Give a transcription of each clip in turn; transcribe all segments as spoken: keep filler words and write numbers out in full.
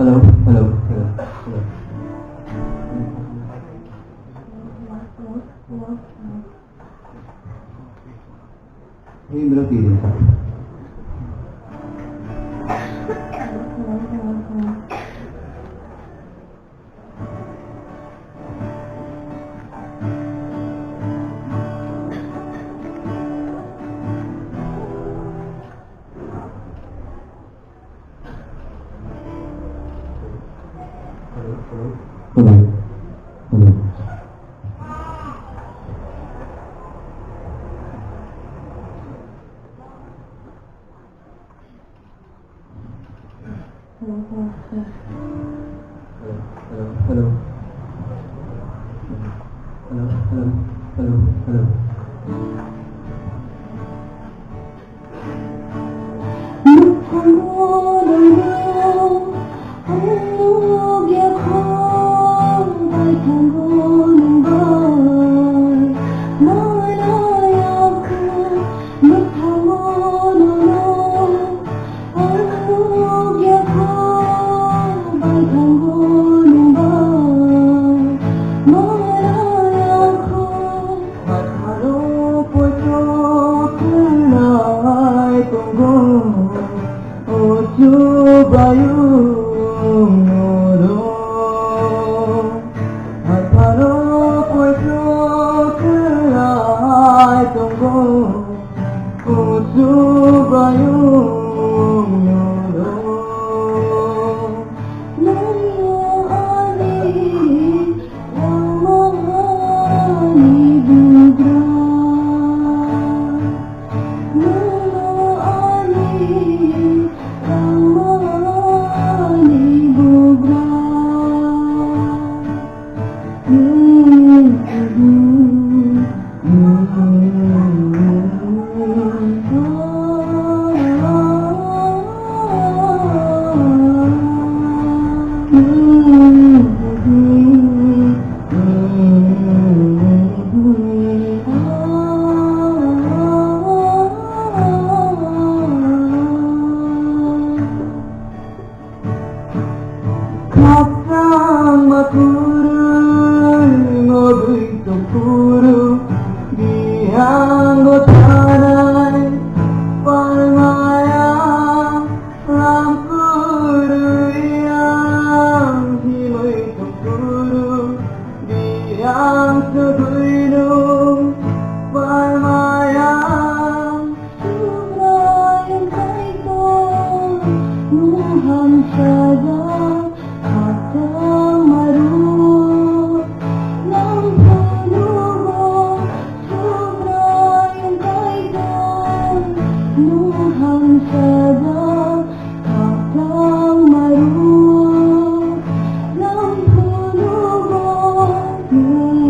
Hello, hello, hello, hello. Indra T V. Hello, hello. Hello. Hello. Hello, hello, hello. Hello, hello, hello. Hello, hello, hello, hello. Hatharo poito khlai tongo, o Chubaiyung norok. Hatharo poito khlai tongo, o Chubaiyung norok. Nono ani Ramani bugra, nono ani Ramani bugra. Khakchangma kwrwi ngobwi tongphuru, biyango thanai palmaya, lam kwrwi ang himwi tongphuru, biyang swgwino palmaya. Subraiyung Kaitor, nwng hamsajak, khakchangma rw. Nang phunukgo, Subraiyung Kaitor, nwng hamsajak, khakchangma rw. Nang phunukgo, nwng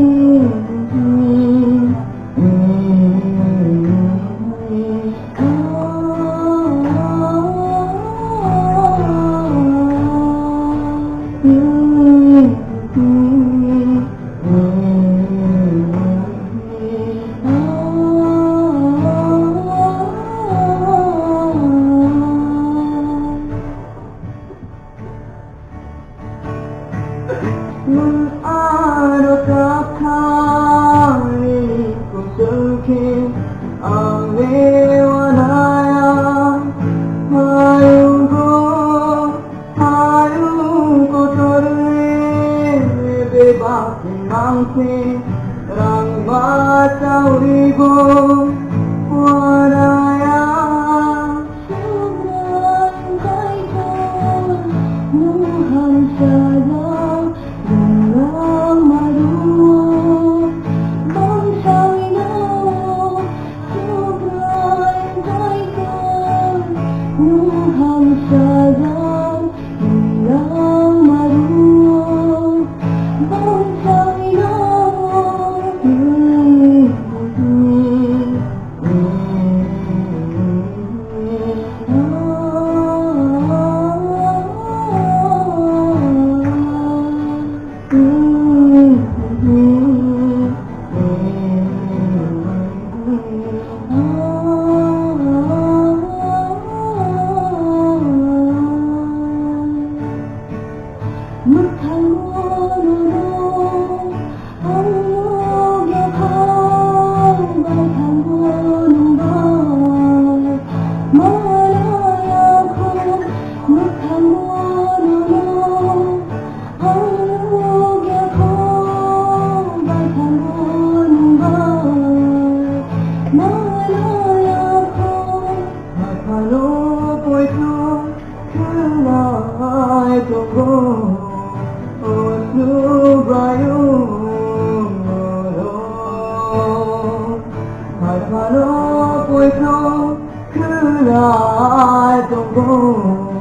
Nwng ano kakhani kuchuk khe ang le wanaya. Hayungo, hayung kotor le bebak mangse rang ma chawi bo wanaya. Subraiyung Kaitor, nwng hamsajak, nwng rang ma rw. Bangsaino, Subraiyung Kaitor, nwng hamsajak, nwng rang ma rw. Bangsaino, nwng Phano poito khwlai tongo.